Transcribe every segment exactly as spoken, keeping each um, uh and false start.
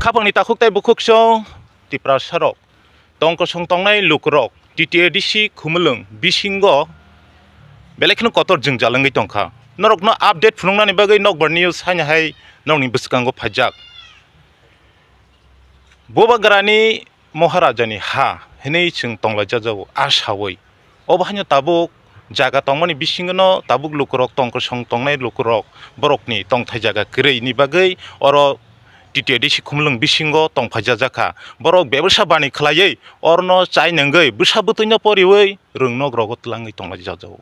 Haphangni takhuk tei bukhuk chwng Tiprasarok tong kosong tongnai lukurok T T A D C Khumulwng bisingo belai kheno kotor jwngjal wngwi tongkha. Norokno update phunuknani bagwi Nokbar News haino hai norokni bwskango phaijak. Bubagrani Maharajani ha hinwi chwng tonglaijak jago, a sawi. Obo haino tabuk jaga tongmani bisingono tabuk lukurok tong kosong tongnai lukurok borokni tongthai jaga kwrwini bagwi oro T T A D C Khumulwng bisingo tongphaijajakha. Borok bebsa bani khlaiwi orno chai nangwi bwsa bwtwino poriwi rwngnok rogo twlangwi tonglaijak jago.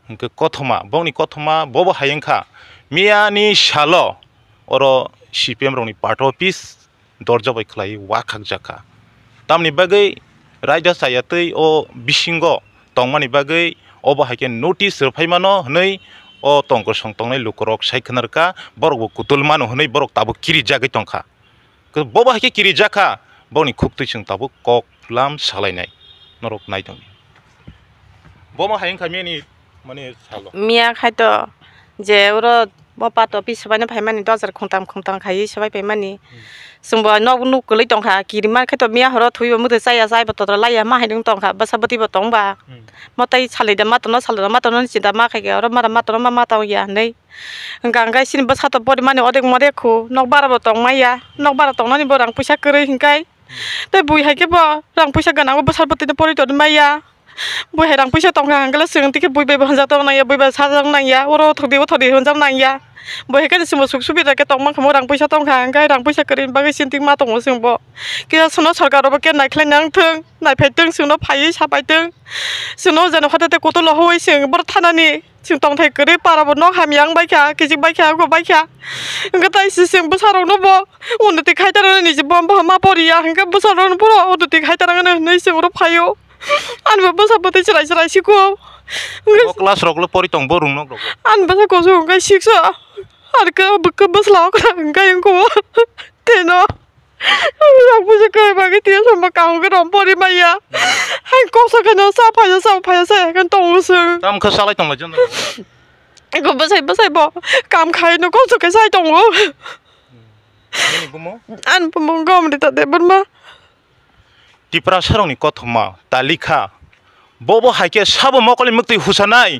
Hwnkhe kothoma, bongni kothoma bobo hai wngkha, miyani salo oro C P M rokni party office dorja bai khlaiwi wakhakjakha. Tamni bagwi raida chaya twi o bisingo tongmani bagwi obo hai khe notice rwphai mano hwnwi o tong kosong tongnai lukurok sai khna rwkha, borokbo kutul mano hwnwi borok tabuk kirijagwi tongkha. Bobo hai khe kirijak kha, boni khuktwi chwng tabuk kok lam salainai norok nai tongdi. Bomo hai wngkha miyani, mani salo. Miya khai to je oro bo party office sobaino phaimani dojar khungtam khungtam khaiwi sobai paimani. Hmm. Chwngbo nok nuk kwlwi tongkha, kirima khai to miya horo thwibo mwtwi chaya chaibo totra laiya ma hai wng tongkha, bwsa bwtwibo tongba. Hmm. Mo tei salida ma tono, salida ma tono, sinta ma khai khe oro mara ma tono, ma ma tongya hinwi. Hwnkha hwnkhe chini bwsa to porimani odek modek kho, nok bara bo tong maya, nok bara tongnani bo rang puisa kwrwi hwnkhe. Tei bui hai khe bo rang puisa gwnang bo bwsa bwtwi no pori tongwi maya. Bui hai rang puisa tongkha hwnkhe le chwng tei khe bui bai bo hwnjak tong nangya, bui bai sajak nangya, oro uthok di uthok di hwnjak nangya. Bui hai khe chwngbo suk subida khe tong mankha mo rang puisa tongkha hwnkhe rang puisa kwrwini bagwi chini thik ma tongo chwngbo. Kisa chwngno sorkar bo khe naikhlai nang thung, naiphai thung chwngno phaiwi sapai thung. Chwngno jani hote tei kutulo hoi chwng boro thanani. Chwng tongthai kwrwi para bo nok hamya wng bai kha, kichik bai kha, oko bai kha. Wngkha tai se chwng bwsa rok no bo unnoti khai ta rwni je bo, bo ma pori ya hwnkhe bwsa rok no puro unnoti khai ta rwni hwnwi chwng oro phaio. Ani bo bwsa bwtwi chwrai chwrai siko. O class rok le pori tong bo rung nok rok. Ani bwsa koso hwnkhe six o. Ar khe bwkha bwsla okra hwnkhe wngko. Teno. Rang puisa kwrwi bagwi tiya sambo kaham khe rom pori maya. Hai kok sa khe no sa phaya, sa phaya sa khe tongo chwng. Tam khe salai tongla jeno. Eko bwsai bwsai bo kam khai no kok sa khe sai tongo. Ani bumo? Ani bumo Gomrita Debbarma. Tiprasarokni kothoma talikha. Bobo hai khe sabo mokolni mwktwi husanai.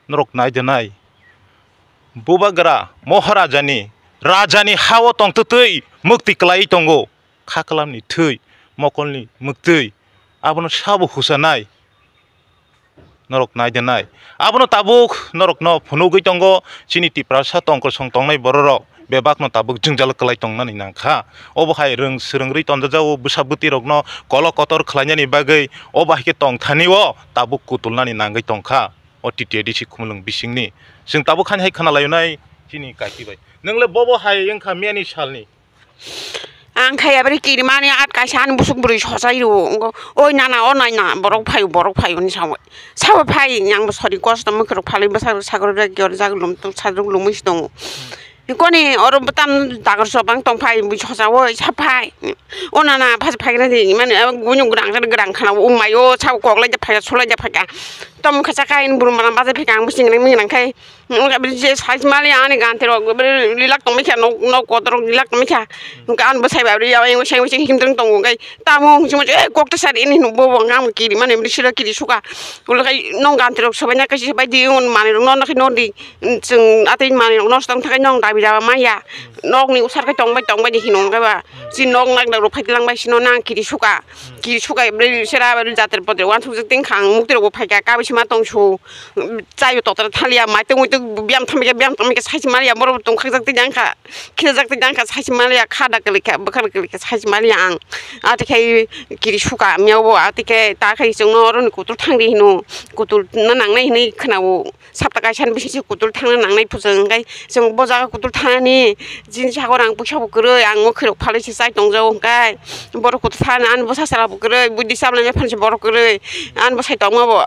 Norok nai de nai. Bubagra Maharajani, rajani hao tongtwtwi mwktwi kwlaiwi tongo. Khaklamni thwi, mokolni mwktwi. Abono sabo husanai. Norok nai de nai. Abono tabuk norokno phunugwi tongo chini Tiprasa tongkosong tongnai bororok. Bebakno tabuk jwngjal kwlai tongnani nangkha. Obo hai rwng swrwngwi tonjajao bwsa bwtwirokno kolok kotor khlainani bagwi obo hai khe tongthani o tabuk kutulnani nangwi tongkha. O T T A D C Khumulwng bisingni. Chwng tabuk hani hai khna lainai chini kaki bai. Nwng le bobo hai wngkha miyani salni. Ang khai abri kirimani at kaisa ani busuk bwrwi sochai rwo. Ngo, "Oi nana, o naina, borok phaio, borok phaio," hwnwi sao. Sao phai, ang bo sori kosto mwkhwrok phalwi bwsa sakro jak yor jak lum tung sajwk lumwi si tongo. Koni oro bwtam dagor sobang tong phai, bui sosa o sa phai. O nana phas phai na di mane abo gunu grang grang khana o mai o sa kok lai da phai, sulai da phai ka. Tom kha sa kain buru mana bazai phai ka, ang bising nang mi nang khai. Nga bi je sai mali ani gan tero lilak tong mi kha, nok nok kotor lilak tong mi kha. Kan bo sai ba ri ya, yang seng seng him tong tong kai. Tamo hung simo e kok ta sar ini no bo bo ngam kiri mane bri sira kiri suka. Ulo kai nong gan tero sobai na kai sai bai di un mane no na kai no di. Chwng atwi manwi rok nosto wng thangkhe nong dabi daba maya. Nokni usar khe tongbai tongbai di hino hwnkhe ba. Chini nok nak nak rok phai twlang bai sino nang kiri suka. Kiri suka bwrwi sera bwrwi jater potre uansuk jak ting khang mukti rok bo phai kha kabi sima tong su. Chayo totra thaliya mai tongwi tong biyam thambai khe biyam tongbai khe sai si maliya borok tong khak jak twi jang kha. Khilajak twi jang kha sai si maliya kha da kwlwi kha bwkha da kwlwi kha sai si maliya ang. Atwi khai kiri suka miya bo atwi khe ta khai chwng no oro ni kutul thang di hino. Kutul no nang nai hinwi khwna o. Sapta kaisa ni bising se kutul thangna nangnai phuchang, hwnkhe chwng bo jaga kutul thangnani chini sakao rang puisa bo kwrwi, ang o khwirok phalwi se chai tongjago, hwnkhe borok kutul thani ani bwsa sala bo kwrwi, buddhi sabla ni phani se borok kwrwi, ani bwsai tongma bo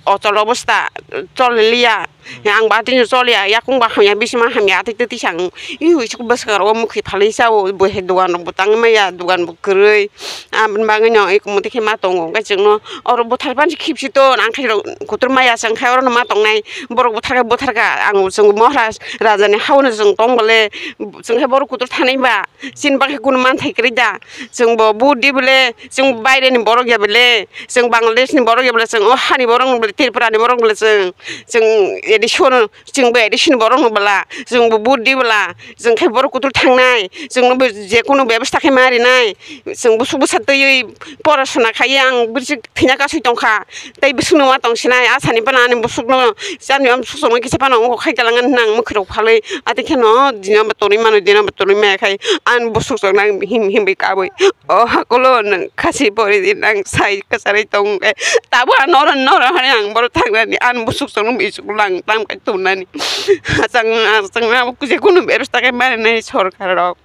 ochol obostha, chol liya, Ang ba tini choliya, yakung ba hamya, bisima hamya, atwi twi tisa ang. I ui suk bwswk aro mukhi phalwi chao, bo he dogan rok bo tangwi maya, dogan bo kwrwi. Aboni bagwi no eko muti khe ma tongo, hwnkhe chwngno oro buthar pansi khipsi ton, ang khe rok kutur maya chwng khe oro no ma tongnai, borok buthar khe buthar kha, ang chwng Maharaj Raja ni hao no chwng tong bole, chwng khe borok kutur thanai ba. Chini bagwi kunu manthai kwrwi da. Chwng bo vote di bole, chwng baire ni borok ya bole, chwng Bangladesh ni borok ya bole, chwng o hani borok ni bole, Tripura ni borok bole, chwng, chwng A D C no, chwng bo A D C ni borok no bwla, chwng bo vote di bwla, chwng khe borok kutur thangnai, chwng no bo je kunu bebostha khe ma rinai, chwng busuk bwsa twiwi porasona khaiwi ang bwswk thwina kasui tongkha. Tei bwswkno ma tong sinai, asani phano ani bwswkno, chani o bwswk songwi kisa phano ongkha khai kalangan nang mwkhwirok phalwi, ati kheno dino ba tonwi mano, dino ba tonwi maya khai, ani bwswk song nang him himwi kabwi, o hakulo nwng khasi pori di nang sai kwcharwi tong khe, tabuk ang noro noro hwnwi ang borok thangnani, ani bwswk song nwng isuk lang tang khai tongnani, achang achang abo je kunu bebostha khai mani nai sorkar rok,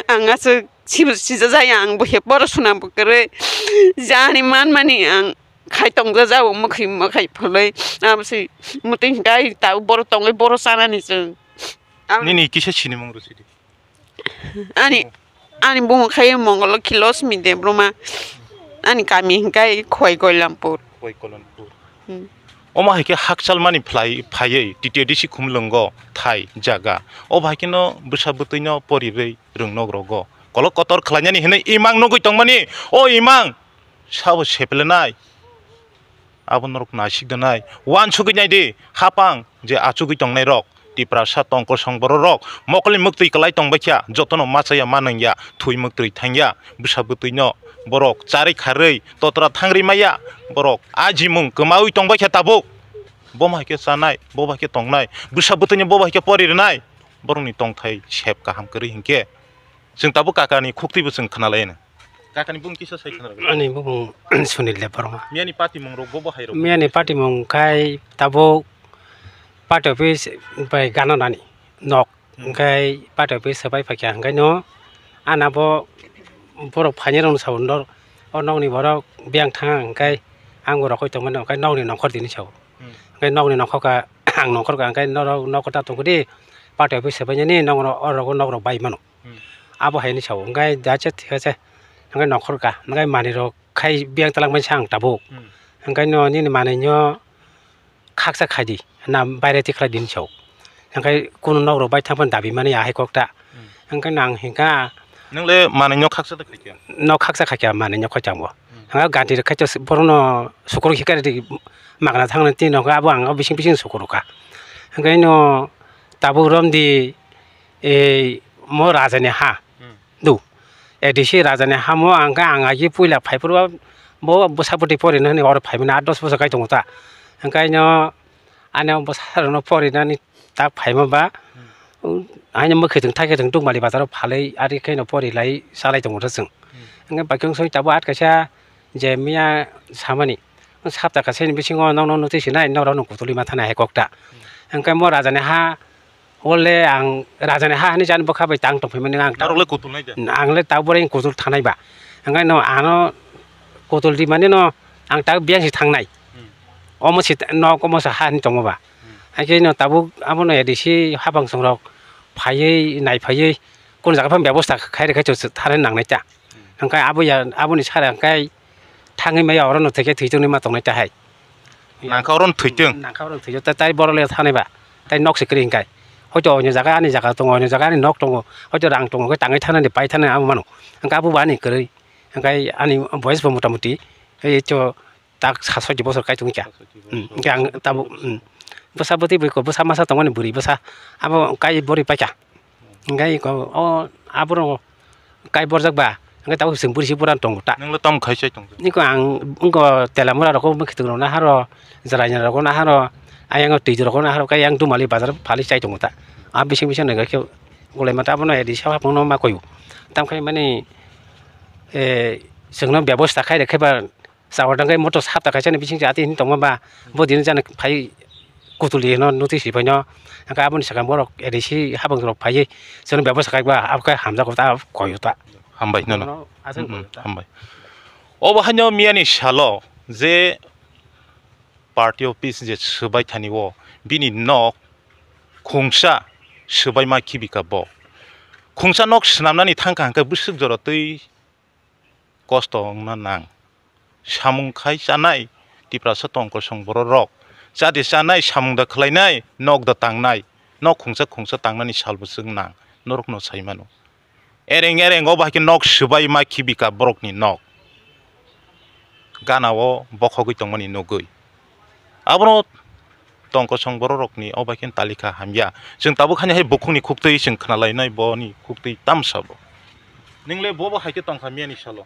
ang aswk. Sibo sijajaya ang bo he porosona bo kwrwi. Jani manmani ang khai tongjajago mwkhwi mwkhai phwlwi. Abo se mwtwi hinkhe ai tabuk borok tongwi borok chanani chwng. Nini kisa sinimung rw sidi. Ani, ani bumung khai Mongol Lokhi Losmi Debbarma. Ani kami hinkhe Khowai Koilampur. Khowai Koilampur. Hmm. Omo hai khe hakchal mani phlai phaiwi T T A D C Khumlwngo thai jaga. O bahai kheno bwsa bwtwino porirwi rwng nok rogo. Kolok kotor khlainani hinwi imang nugwi tongmani, o imang sabo seplenai. Abo norok naisik danai. Wansugwi naidi, hapang je achugwi tongnai rok. Tiprasa tongkol song borok rok mokolni mwktwi kwlai tongbaikha, jotono machaya manwngya, thwi mwktwi thangya, bwsa bwtwino borok charwi kharwi totra thangri maya, borok ajimung kwmawi tongbaikha tabuk. Bo bahai khe chanai, bo bahai khe tongnai, bwsa bwtwino bo bahai khe pori rwnai, borokni tongthai sep kaham kwrwi hinkhe chwng tabuk kakani khuktwibo chwng khna laino. Kakani bung kisa sai khna rwgwi. Ani bung Sunil Debbarma. Miyani patimung rok bo bo hai rok. Miyani patimung khai tabuk party office bai gana nani nok. Hmm. Hingkhai party office sabai phaikha hingkhai no ana bo borok phainai rok no sao nor o nok ni borok biyang thang hingkhai ang bo rokoi tongmani hingkhai nok ni nongkhor tini sao. Hmm. Hingkhai nok ni nongkhor ka ang nongkhor ka hingkhai norok nok ta tongkhe di party office sabai nani nok rok o rok nok rok bai mano. Hmm. Abo hai ni sao, hingkhai jaise thik ase, hingkhai nongkhor ka, hingkhai manwi rok khai biyang twlang mani sa ang tabuk. Hmm. Hingkhai no nini manwi no khaksa khai di, na baire tikhlai di ni sao. Hingkhai kunu nok rok bai thang phano dabi mani ahai kok ta. Hmm. Hingkhai no ang hingkha. Nang le manwi no khaksa ta khai kha? No khaksa khai kha manwi no khai chang bo. Hmm. Hingkha ganti rok khai to borok no sukuru hikari di magna thang nani tini no abo ang bising bising sukuru kha. Hingkhai no tabuk rom di. Ei mo raja ni ha. Hmm. Du. A D C raja ni ha mo ang khe ang agi puila phai phuru bo bwsa bwtwi pori nani oro phai mani aat dos bosor kai tongo ta. Hingkhe no ani bwsa rok no pori nani ta phai ma ba. Hmm. Ani mwkhwtwng thaikhe tong Dukmali bazar o phalwi ari khe no pori lai salai tongo ta chwng. Hmm. Hingkhe bai khe wng soi tabuk aat kaisa je miya samani. Sapta kaisa ni bisingo nokno nukti sinai, norok no kutulwi ma thani hai kok ta. Hmm. Hingkhe mo raja ni ha, o le ang raja ni ha hinwi jani bwkha bai tang tong phaimani ang ta. Norok le kutul nai da? Ang le ta boring kutul thanai ba. Hingkhe no ano kutul di mani no ang ta biyang si thangnai. Hmm. Omo si nok omo sa ha hinwi tongo ba. Hmm. Hingkhe no tabuk abono A D C hapang songrok phaiwi nai phaiwi kunu jaga phano bebosta khai rwkhe thanai nangnai ta. Hmm. Hingkhe abo ya, aboni sara hingkhe thangwi maya oro no thwikhe thwi tongni ma tongnai ta hai. Nangkha oro no thwi tong. Nangkha oro no thwi tong, tai borok le thanai ba, tai nok se kwrwi hingkhe. Hoito onyo jaga ani jaga tongo, onyo jaga ani nok tongo, hoito rang tongo, hwnkhe tangwi thanani pai thani abo mano. Hingkhe abo bo ani kwrwi, hingkhe ani boyes bo motamuti, ei to tak sa soi bosor kai tongkha. Sa soi bosor. Hmm, hingkhe ang tabuk, hmm, bwsa bwtwi bwsa masa tongmani bwrwi bwsa, abo kai bwrwi paikha. Hingkhe iko o aborok kai borjak ba, hingkhe tabuk chwng bwrwi se bwrang tongo ta. Nwng le tamo khai chai tong? Iko ang wngko tela mura rok, mwkhwtwng rok naharo, jwraini rok naharo, ayang twi rok naharo, kai yang Dumali bazar phalwi chai tongo ta. A bising bising naiga khe gulai mata abono A D C hapang no ma koyo. Tamo khai mani, eh, chwngno bebosta khai rwkhe ba, Chawar dangkhe moto sapta kaisa ni bising jati hini tongma ba, bo dini jani phai kutuli hino notice ripai no, hingkhe aboni sakang borok A D C habang rok phaiwi chwngno bebasa kaiba, abo khe hamjago ta, koyo ta. Hambai nono. Bono aswk Mm, mm, koyo ta. Hambai. Obo haino miyani salo je party office je swbai thani o, Bini nok khungsa swbaima khibika bo. Khungsa nok swnamnani thangkha hwnkhe bwswk jora twi kosto wngna nang. Samung khai chanai Tiprasa tongkosong bororok. Chade chanai, samung da khlainai, nok da tangnai, nok khungsa khungsa tangnani salbo chwng nang, norokno sai mano. Ereng ereng o bahai khe nok swbai ma khibika borokni nok. Gana o bokhogwi tongmani nugwi. Abono tongkosong bororokni o bahai khe talika hamya. Chwng tabuk hani hai bukhukni khuktwi chwng khnalainai boni khuktwi tamsabo. Ningle bo bo hai khe tongkha miyani salo.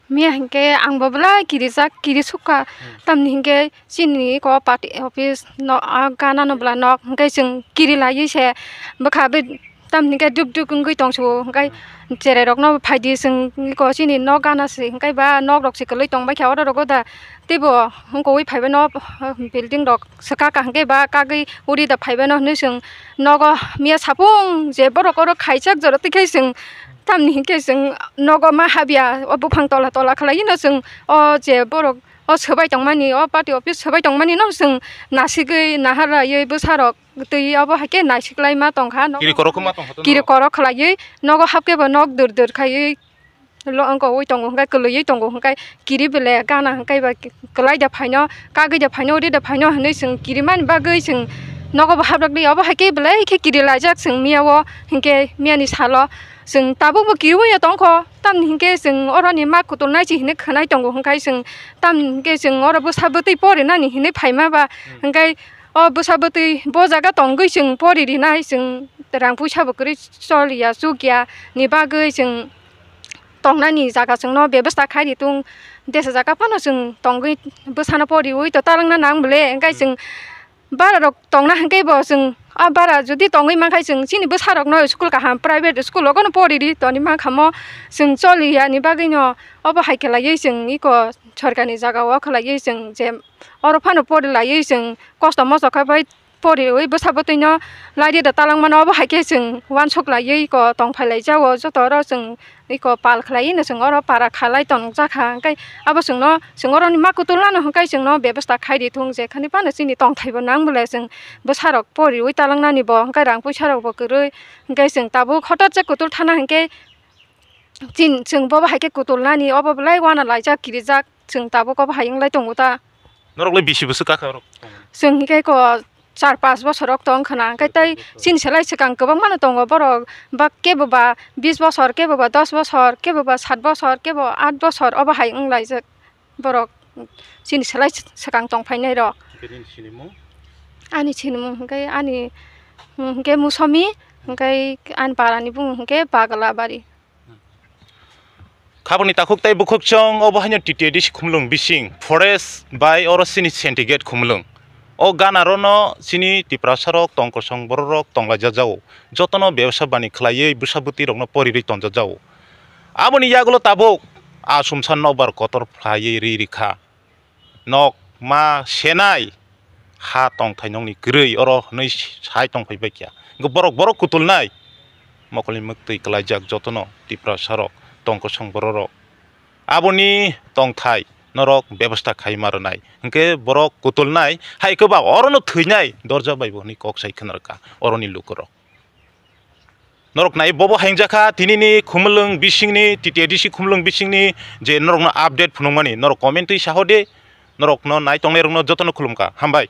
Miya hinkhe ang bo belai kirijak, kiri sukha. Hmm. Tamni hinkhe chini eko party office no, ah, gana no bwla nok hinkhe chwng kiri laiwi se bwkha bai tamni hinkhe duk duk wngwi tongsu hinkhe cherai rokno phaidi chwng eko chini nok gana se hinkhe ba nok rok se kwlwi tongbaikha oro rogo da teibo wngkogwi phaibai no building rok swkakha hinkhe ba kagwi uri da phaibai no hinwi chwng nogo miya sapung je borok oro khaijak jora twi khe chwng Tamni hinkhe chwng nogo ma habya, o buphang tola tola khlaiwi no chwng o je borok o swbai tongmani, o party office swbai tongmani no chwng nasigwi naharlaiwi bwsarok twi obo hai khe naisiklaima tongkha. Kiri korok ma tongkha to kiri no? Korok khlaiwi nogo hapkhe bo nok dur dur khaiwi lo wngkogwi tongo hwnkhe kwlwiwi tongo hwnkhe kiri bele gana hwnkhe ba kwlai da phaino, kagwi da phaino, ri da phaino hinwi chwng kirimani bagwi chwng nogo bo haprokdi. Obo hai khe belai khe kiri laijak chwng miya o, hinkhe miyani salo chwng tabukbo kiriwi tongkho, tamni hinkhe chwng oroni ma kutulnai se hinwi khwnai tongo, hinkhe chwng tamni hinkhe chwng oro bwsa bwtwi porinani hinwi phaima ba, hmm, hinkhe o bwsa bwtwi bo jaga tongwi chwng pori rinai, chwng rang puisa bo kwrwi choliya chukya ni bagwi chwng tongnani jaga chwngno bebasta khai di tung. Desa jaga phano chwng tongwi bwsano poriwi to talangna nang bole, hwnkhe chwng bara rok tongna hwnkhe bo chwng a bara jodi tongwi mankha chwng chini bwsa rokno school kaham private school o no pori di toni mankha mo chwng choliya ni bagwi no obo hai khe laiwi chwng iko sorkar ni jaga o khlaiwi chwng je oro phano pori laiwi chwng kosto mosto khe bai poriwi bwsa bwtwino lairida talangmano, obo hai khe chwng uansuk laiwi ko tongphai laijao, joto oro chwng iko pal khlaiwi no chwng oro para khalai tongjak kha, hwnkhe abo chwngno chwng oroni ma kutulnano hwnkhe chwngno bebasta khai di thung, je khani phano chini tongthaibo nang bole chwng bwsarok poriwi talangnani bo, hwnkhe rang puisarokbo kwrwi, hwnkhe chwng tabuk hotot je kutul thana hwnkhe chin-, chwng bobo hai khe kutulnani, obo belai uana laijak kirijak, chwng tabuk obo hai wnglai tongo ta. Norok le bisi bwswk kakha orok? Chwng hinkhe ko char panch bosor rok tong khna, hwnkhe tei chini selai swkang kwbangma no tongo borok, ba kebo ba bis bosor, kebo ba dos bosor, kebo ba sat bosor, kebo aat bosor, obo hai wng laijak borok chini selai swkang tong phainai rok. Hwnkhe nini sinimung? Ani sinimung hwnkhe ani, hwnkhe Musomi, hwnkhe ani parani bumung hwnkhe Bagla bari. Khabangni takhuk tei bukhuk chwng obo haino T T A D C Khumulwng bising forest bai oro chini syndicate Khumulwng. O gana rono chini Tiprasa rok tongkosong borok rok tonglaijak jago. Jotono bebsa bani khlaiwi bwsa bwtwi rokno porirwi tongjak jago. Aboni yagulo tabuk asumsa nokbar kotor phlaiwi ri rikha. Nok ma senai ha tongthai nokni kwrwi oro hwnwi sai tongphai bai kha. Hwnkhe borok, borok kutulnai mokolni mwktwi kwlaijak jotono Tiprasa rok tongkosong borok rok. Aboni tongthai norok bebasta khai ma rwnai. Hwnkhe borok kutulnai hai khe ba orono thwinai dorja bai bo hwnwi kok sai khna rwkha oroni lukurok. Norok nai bobo hengjakha tinini Khumulwng bisingni, T T A D C Khumulwng bisingni je norokno update phunukmani, norok comment twi saho de, norokno nai tongnai rokno jotono khulumkha, hambai.